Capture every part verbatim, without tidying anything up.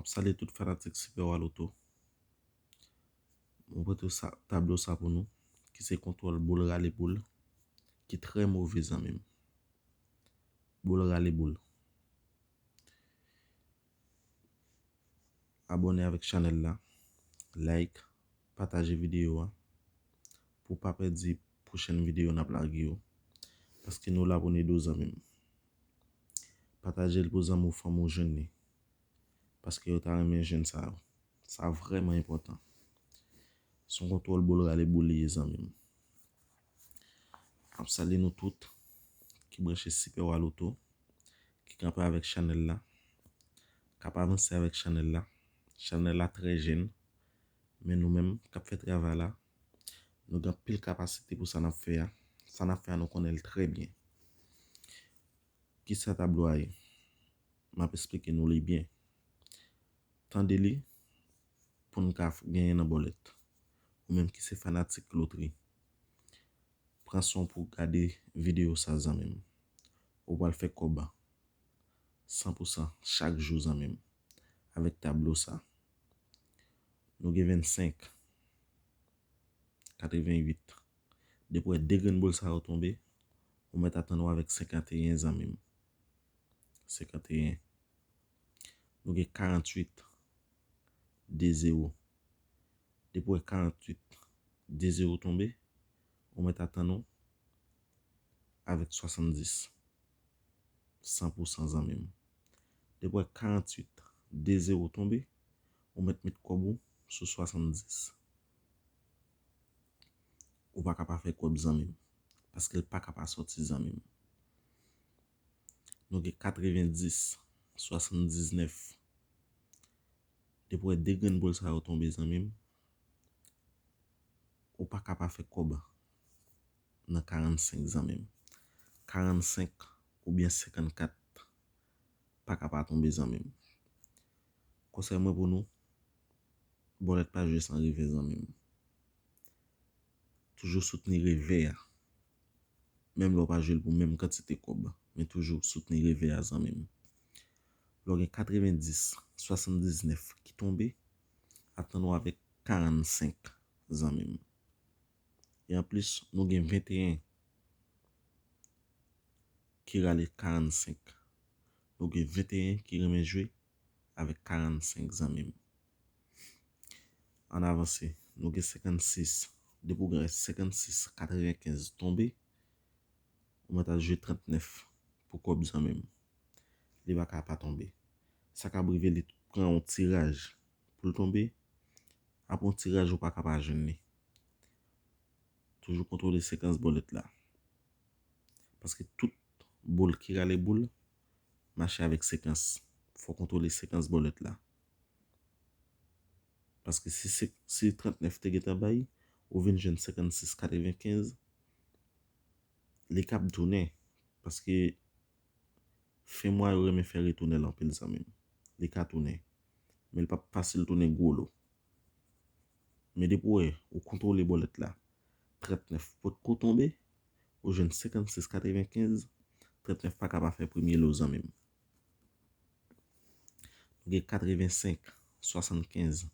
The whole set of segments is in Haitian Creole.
Salye tout fanatik Super Wa Loto. Mwen pote sa, tablo sa pou nou, ki se kontwòl boul rale boul, ki trè move, zanmi m. Boul rale boul. Abòne avèk chanèl la, like, pataje videyo a, pou w pa pèdi pwochèn videyo n ap lage yo. Paske nou la pou n ede w, zanmi m. Pataje l pou zanmi w, fanmi w jwenn li. Paske yo ta renmen jwenn sa yo. Sa vrèman enpòtan. Se yon kontwòl boul rale boul li ye, zanmi m. M ap salye nou tout ki branche Super Wa Loto, ki kanpe avèk chanèl la, k ap avanse avèk chanèl la. Chanèl la trè jèn, men nou menm k ap fè travay la, nou gen anpil kapasite pou sa n ap fè a. Sa n ap fè a, nou konnen l trè byen. Kisa tablo a ye? M ap esplike nou li byen. Tande li pou n ka f-, genyen nan bòlèt. Ou menm ki se fanatik lotri, pran san w pou w gade videyo sa, zanmi m. Ou pral fè kòb san pou san chak jou, zanmi m, avèk tablo sa. Nou gen vennsenk, katreventuit. Depi w wè de grenn boul sa yo tonbe, ou mèt atann ou avèk senkanteyen, zanmi m. Senkanteyen. Nou gen karantuit, de zewo. Depi w wè karantuit, de zewo tonbe, ou mèt atann ou avèk swasanndis. San pou san, zanmi m. Depi w wè karantuit, de zewo tonbe, ou mèt met kòb ou sou swasanndis. Ou pa ka pa fè kòb, zanmi m, paske l pa ka pa sòti, zanmi m. Nou gen katrevendis, swasanndiznèf. Depi w wè de grenn boul sa yo tonbe, zanmi m, ou pa ka pa fè kòb nan karannsenk, zanmi m. Karannsenk oubyen senkannkat pa ka pa tonbe, zanmi m. Konsèy mwen pou nou, bòlèt pa jwe san revè, zanmi m. Toujou soutni revè a. Menm lè w pa jwe l pou menm kantite kòb, men toujou soutni revè a, zanmi m. Lè w gen katrevendis, swasanndiznèf ki tonbe, atann ou avèk karannsenk, zanmi m. E anplis, nou gen venteyen ki rale karannsenk. Nou gen venteyen ki renmen jwe avèk karannsenk, zanmi m. Ann avanse, nou gen senkannsis. Depi w gen senkannsis, katrevenkenz tonbe, ou mèt al jwe trannèf pou kòb, zanmi m. Li pa ka pa tonbe. Sa ka rive li pran yon tiraj pou l tonbe, apre yon tiraj ou pa ka pa jwenn li. Toujou kontwole sekans bòlèt la. Paske tout boul ki rale boul mache avèk sekans. Fò kontwole sekans bòlèt la. Paske si se, si trannèf te gentan bay, ou vin jwenn senkannsis katrevenkenz, li kab tounen. Paske fen mwa yo renmen fè retounen l anpil, zanmi m. Li ka tounen. Men li p ap fasil tounen gwo lo. Men depi w wè ou kontwole bòlèt la, trannèf potko tonbe, ou jwenn senkannsis katrevenkenz, trannèf pa ka pa fè premye lo, zanmi m. Nou gen katrevensenk, swasannkenz.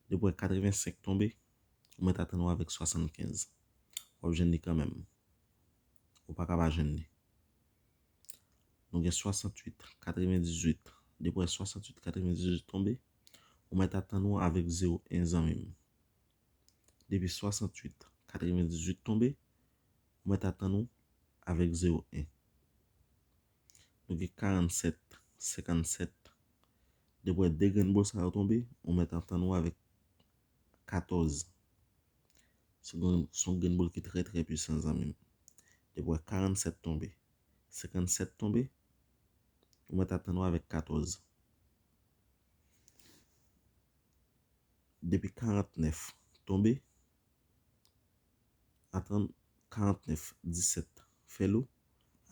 Depi w wè katrevensenk tonbe, ou mèt atann ou avèk swasannkenz. W ap jwenn li kanmenm. Ou pa ka pa jwenn li. Nou gen swasanntuit, katrevendizuit. Depi w wè swasanntuit, katrevendizuit tonbe, ou mèt atann ou avèk zewo en, zanmi m. Depi swasanntuit, katrevendizuit tonbe, ou mèt atann ou avèk zewo en. Nou gen karannsèt, senkannsèt. Depi w wè de grenn boul sa yo tonbe, ou mèt atann ou avèk katòz. Se yon, se yon grenn boul ki trè, trè pwisan, zanmi m. Depi w wè karannsèt tonbe, senkannsèt tonbe, ou mèt atann ou avèk katòz. Depi karantnèf tonbe, atann, karantnèf, disèt fè lo,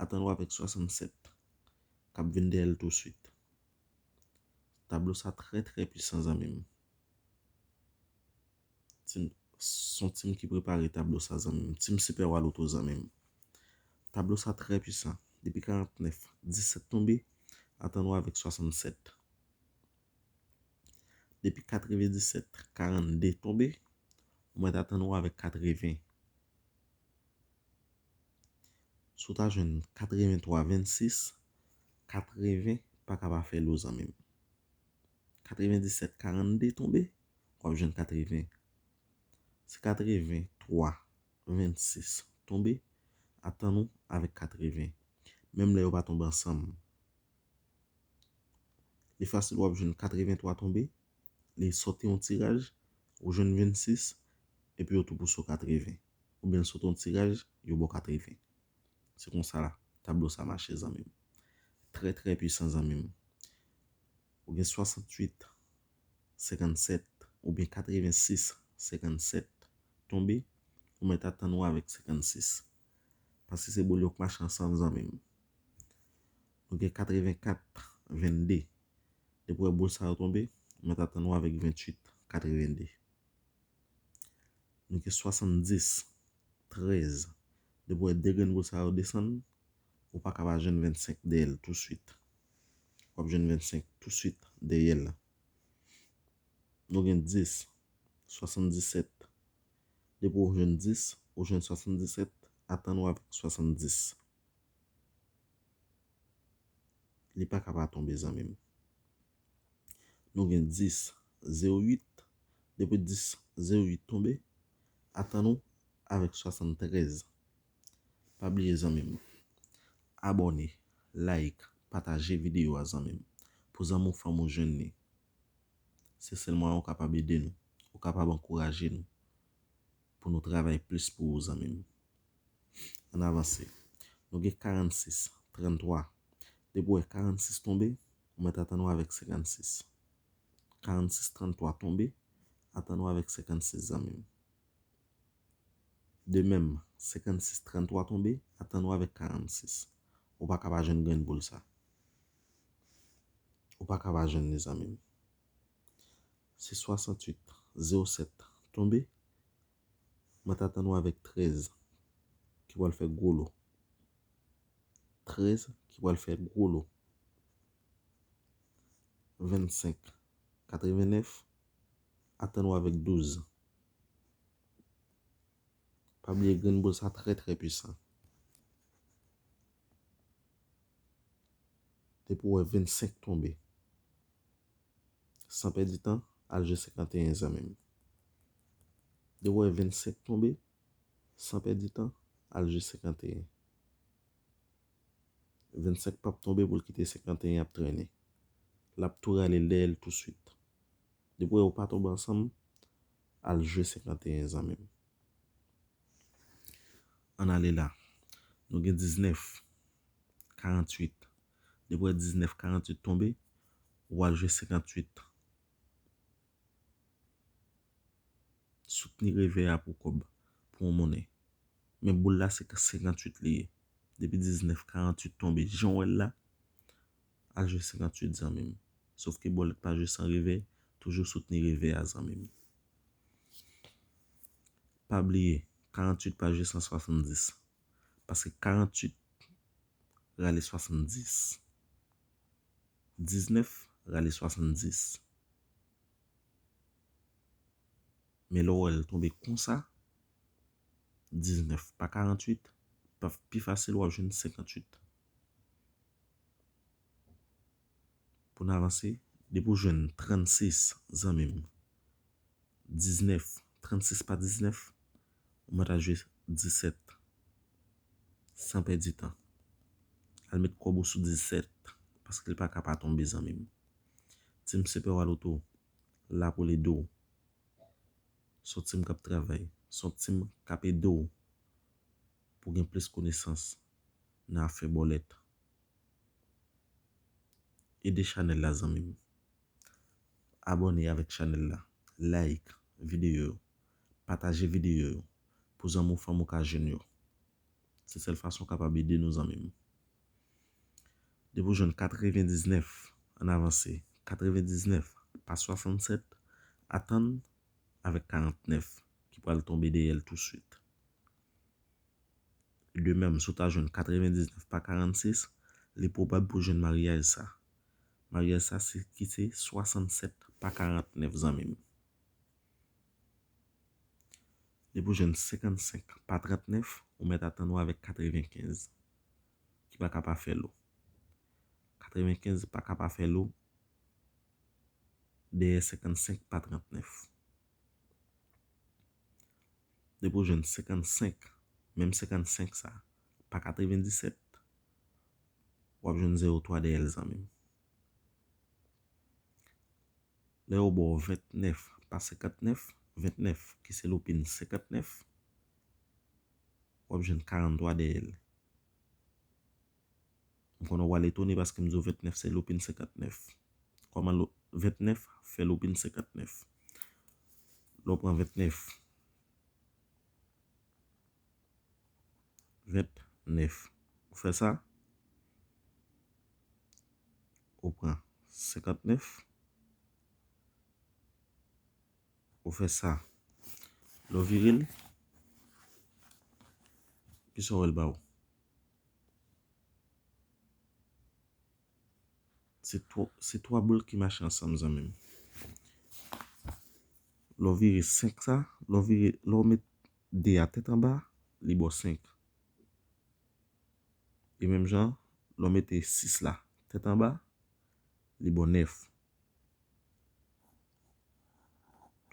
atann ou avèk swasannsèt k ap vin dèyè l touswit. Tablo sa trè, trè pwisan, zanmi m. Tim, s on tim ki prepare tablo sa, zanmi m. Tim Super Wa Loto, zanmi m. Tablo sa trè pwisan. Depi karantnèf, disèt tonbe, atann ou avèk swasannsèt. Depi katrevenndisèt karannde tonbe, ou mèt atann ou avèk katreven. Si w ta jwenn katreventwa vennsis, katreven pa ka pa fè lo, zanmi m. Katrevendisèt karannde tonbe, w ap jwenn katreven. Si katreventwa vennsis tonbe, atann ou avèk katreven. Menm lè yo pa tonbe ansanm, li fasil w ap jwenn katreventwa tonbe, li sòti yon tiraj, ou jwenn vennsis, epi yo tou pouse w katreven. Oubyen l sòti yon tiraj, yo ba w katreven. Se konsa la tablo sa mache, zanmi m. Trè, trè pwisan, zanmi m. Ou gen swasanntuit senkannsèt oubyen katrevensis senkannsèt tonbe, ou mèt atann ou avèk senkannsis. Paske se boul yo k mache ansanm, zanmi m. Nou gen katrevenkat vennde. Depi w wè boul sa yo tonbe, ou mèt atann ou avèk venntuit katrevende. Nou gen swasanndis trèz. Depi w wè de grenn boul sa yo desann, ou pa ka pa jwenn vennsenk dèyè l touswit. W ap jwenn vennsenk touswit dèyè l. Nou gen dis swasanndisèt. Depi w jwenn dis, ou jwenn swasanndisèt, atann ou avèk swasanndis. Li pa ka pa tonbe, zanmi m. Nou gen dis zewo uit. Depi dis zewo uit tonbe, atann ou avèk swasanntrèz. Pa bliye, zanmi m, abòne, like, pataje videyo a, zanmi m, pou zanmi w, fanmi w jwenn li. Se sèl mwayen ou kapab ede nou, ou kapab ankouraje nou pou nou travay plis pou ou, zanmi m. Ann avanse. Nou gen karannsis tranntwa. Depi w wè karannsis tonbe, ou mèt atann ou avèk senkannsis. Karannsis tranntwa tonbe, atann ou avèk senkannsis, zanmi m. De menm, senkannsis tranntwa tonbe, atann ou avèk karannsis. Ou pa ka pa jwenn grenn boul sa. Ou pa ka pa jwenn li, zanmi m. Si swasanntuit zewo sèt tonbe, mwen t atann ou avèk trèz ki pral fè gwo lo. Trèz ki pral fè gwo lo. Vennsenk katrevennèf, atann ou avèk douz. Pa bliye grenn boul sa trè, trè pwisan. Depi w wè vennsenk tonbe, san pèdi tan, al jwe senkanteyen, zanmi m. Depi w wè vennsenk tonbe, san pèdi tan, al jwe senkanteyen. Vennsenk p ap tonbe pou l kite senkanteyen ap trennen. L ap tou rale l dèyè l touswit. Depi w wè yo pa tonbe ansanm, al jwe senkanteyen, zanmi m. Ann ale la. Nou gen diznèf karanntuit. Depi w wè diznèf karanntuit tonbe, ou al jwe senkantuit. Soutni revè a pou kòb, pou yon monnen. Men boul la se senkantuit li ye. Depi diznèf karanntuit tonbe, jan w wè l la, al jwe senkantuit, zanmi m. Sòf ke bòlèt pa jwe san revè, toujou soutni revè a, zanmi m. Pa bliye, karanntuit pa jwe san swasanndis. Paske karanntuit rale swasanndis. Diznèf rale swasanndis. Men lè w wè l tonbe konsa, diznèf pa karanntuit, pa, pi fasil w ap jwenn senkantuit. Pou n avanse, depi w jwenn trannsis, zanmi m, diznèf, trannsis pa diznèf, ou mèt al jwe disèt. San pèdi tan. Al met kòb ou sou disèt, paske l pa ka pa tonbe, zanmi m. Team Super Waloto la pou l ede w. Se yon team k ap travay. Se yon team k ap ede w pou w gen plis konesans nan afè bòlèt. Ede chanèl la, zanmi m. Abòne avèk chanèl la. Like videyo yo. Pataje videyo yo pou zanmi w, fanmi w ka jwenn yo. Se sèl fason w kapab ede nou, zanmi m. Depi w jwenn katrevendiznèf, ann avanse. Katrevendiznèf pa swasannsèt, atann avèk karantnèf ki pral tonbe dèyè l touswit. De menm, si w ta jwenn katrevendiznèf pa karannsis, li pwobab pou w jwenn maryaj sa. Maryaj sa se ki se swasannsèt pa karantnèf, zanmi m. Depi w jwenn senkannsenk pa trantnèf, ou mèt atann ou avèk katrevenkenz ki pa ka pa fè lo. Katrevenkenz pa ka pa fè lo dèyè senkannsenk pa trantnèf. Depi w jwenn senkannsenk, menm senkannsenk sa, pa katrevendisèt, w ap jwenn zewo twa dèyè l, zanmi m. Lè yo ba w ventnèf pa senkantnèf, ventnèf ki se loupin senkantnèf, w ap jwenn karantwa dèyè l. M konnen w pral etone paske m di w ventnèf se loupin senkantnèf. Kòman lo-, ventnèf fè loupin senkantnèf? Lè w pran ventnèf, ventnèf, ou fè sa, ou pran senkantnèf, ou fè sa. Lè w vire l, kisa w wè l ba w? Se twa, se twa boul ki mache ansanm, zanmi m. Lè w vire senk sa, lè w vire, lè w met de a tèt anba, li ba w senk. E menm jan, lè w mete sis la tèt anba, li ba w nèf.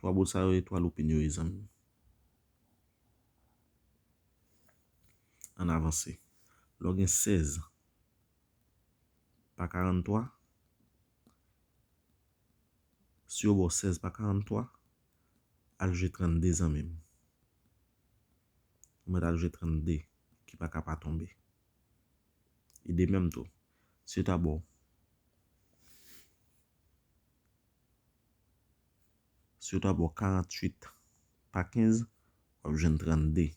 Twa boul sa yo, e twa loupin yo ye, zanmi m. Ann avanse. Lè w gen sèz pa karantwa, si yo ba w sèz pa karantwa, al jwe trannde, zanmi m. Ou mèt al jwe trannde ki pa ka pa tonbe. E de menm tou, si yo ta ba w, si yo ta ba w karantwit pa kenz, w ap jwenn trannde.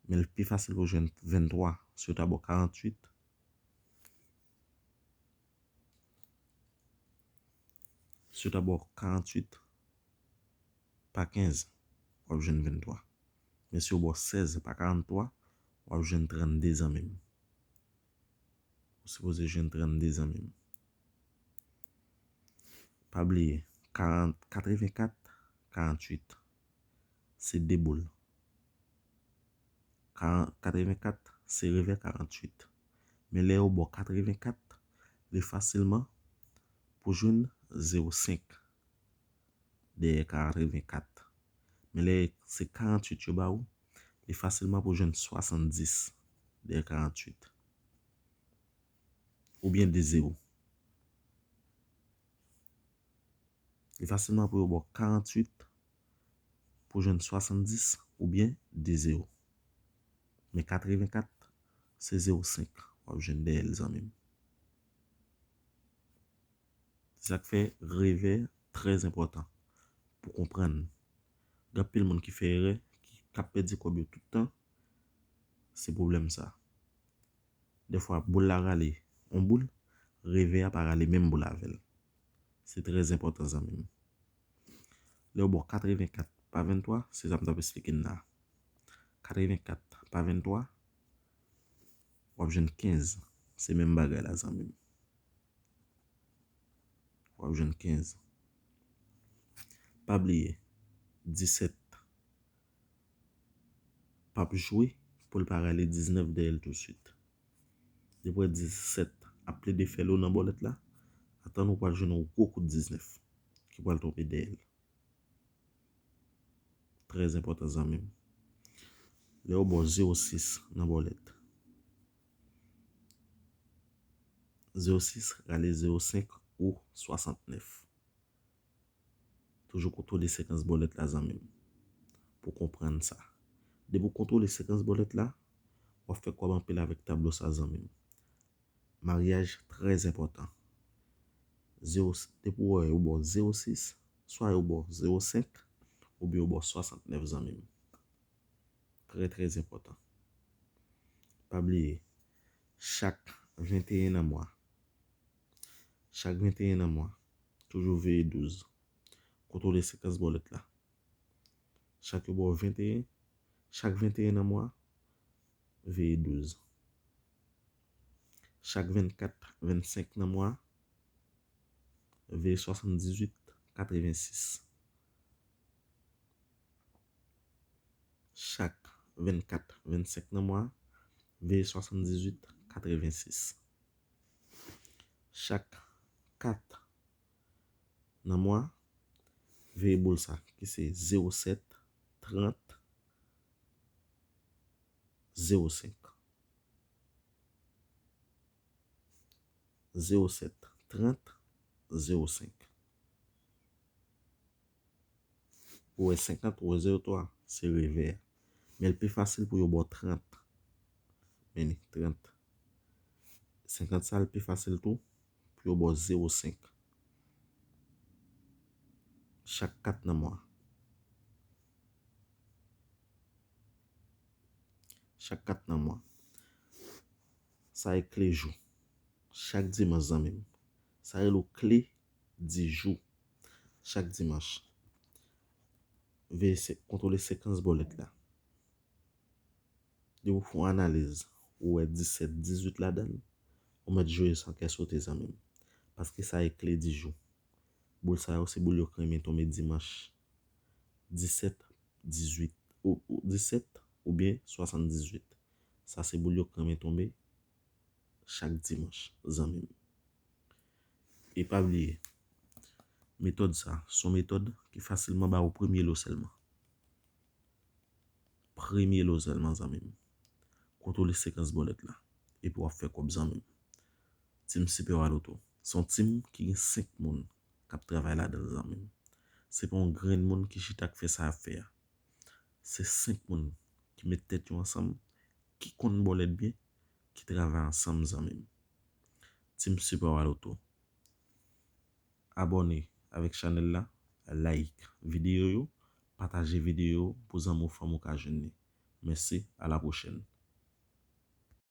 Men l pi fasil pou w jwenn venntwa. Si yo ta ba w karantwit, si yo ta ba w karantwit pa kenz, w ap jwenn venntwa. Men si yo ba w sèz pa karantwa, w ap jwenn trannde, zanmi m. Ou sipoze jwenn trannde, zanmi m. Pa bliye, karant, katrevenkat, karantwit. Se de boul. Karan, katrevenkat, se revè karantwit. Men lè yo ba w katrevenkat, li fasilman pou jwenn zewo senk dèyè katrevenkat. Men lè se karantwit yo ba ou, li fasilman pou jwenn swasanndis dèyè karantwit. Oubyen de zewo. Li fasilman pou yo ba w karantwit pou jwenn swasanndis oubyen de zewo. Men katrevenkat, se zewo senk w ap jwenn dèyè l, zanmi m. Se sa k fè revè trè enpòtan pou konprann. Gen anpil moun ki fè erè, ki, k ap pèdi kòb yo tout tan, se pwoblèm sa. Dèfwa, boul la rale yon boul, revè a pa rale menm boul avè l. Se trè enpòtan, zanmi m. Lè yo ba w katrevenkat pa venntwa, se sa m t ap esplike n la. Katrevenkat pa venntwa, w ap jwenn kenz. Se menm bagay la, zanmi m. W ap jwenn kenz. Pa bliye, disèt p ap jwe pou l pa rale diznèf dèyè l tousuit. Depi w wè disèt ap plede fè lo nan bòlèt la, atann ou pral jwenn yon gwo kout diznèf ki pral tonbe dèyè l. Trè enpòtan, zanmi m. Lè yo ba w zewo sis nan bòlèt, zewo sis rale zewo senk ou swasantnèf. Toujou kontwole sekans bòlèt la, zanmi m, pou konprann sa. Depi w kontwole sekans bòlèt la, w ap fè kòb anpil avèk tablo sa, zanmi m. Maryaj trè enpòtan. Zewo, depi w wè yo ba w zewo sis, swa yo ba w zewo senk, oubyen yo ba w swasantnèf, zanmi m. Trè, trè enpòtan. Pa bliye, chak venteyen nan mwa, chak venteyen nan mwa, toujou veye douz. Kontwole sekans bòlèt la. Chak yo ba w venteyen, chak venteyen nan mwa, veye douz. Chak vennkat, vennsenk nan mwa, veye swasanndizuit katrevensis. Chak vennkat, vennsenk nan mwa, veye swasanndizuit katrevensis. Chak kat nan mwa, veye boul sa ki se zewo sèt, trant, zewo senk. Zewo sèt, trant, zewo senk. Ou wè senkant, ou wè zewo twa, se revè a. Men l pi fasil pou yo ba w trant. Men li, trant. Senkant sa, l pi fasil tou pou yo ba w zewo senk. Chak kat nan mwa. Chak kat nan mwa. Sa e kle jou. Chak dimanch, zanmi m. Sa rele w kle di jou. Chak dimanch. Veye se, kontwole sekans bòlèt la. Depi w fè yon analiz, ou wè disèt, dizuit ladan l, ou mèt jwe san kè sote, zanmi m. Paske sa e kle di jou. Boul sa yo, se boul yo k renmen tonbe dimanch. Disèt, dizuit, ou, ou, disèt oubyen swasanndizuit. Sa se boul yo k renmen tonbe chak dimanch, zanmi m. E pa bliye, metòd sa, se yon metòd ki fasilman ba ou premye lo sèlman. Premye lo sèlman, zanmi m. Kontwole sekans bòlèt la. Epi w ap fè kòb, zanmi m. Team Super Wa Loto. Se yon team ki gen senk moun k ap travay ladan l, zanmi m. Se pa yon grenn moun ki chita k fè sa y ap fè a. Se senk moun ki met tèt yo ansanm, ki konn bòlèt byen, ki travay ansanm, zanmi m. Team Super Wa Loto. Abòne avèk chanèl la, like videyo yo, pataje videyo yo pou zanmi w, fanmi w ka jwenn li. Mèsi, a la pwochèn.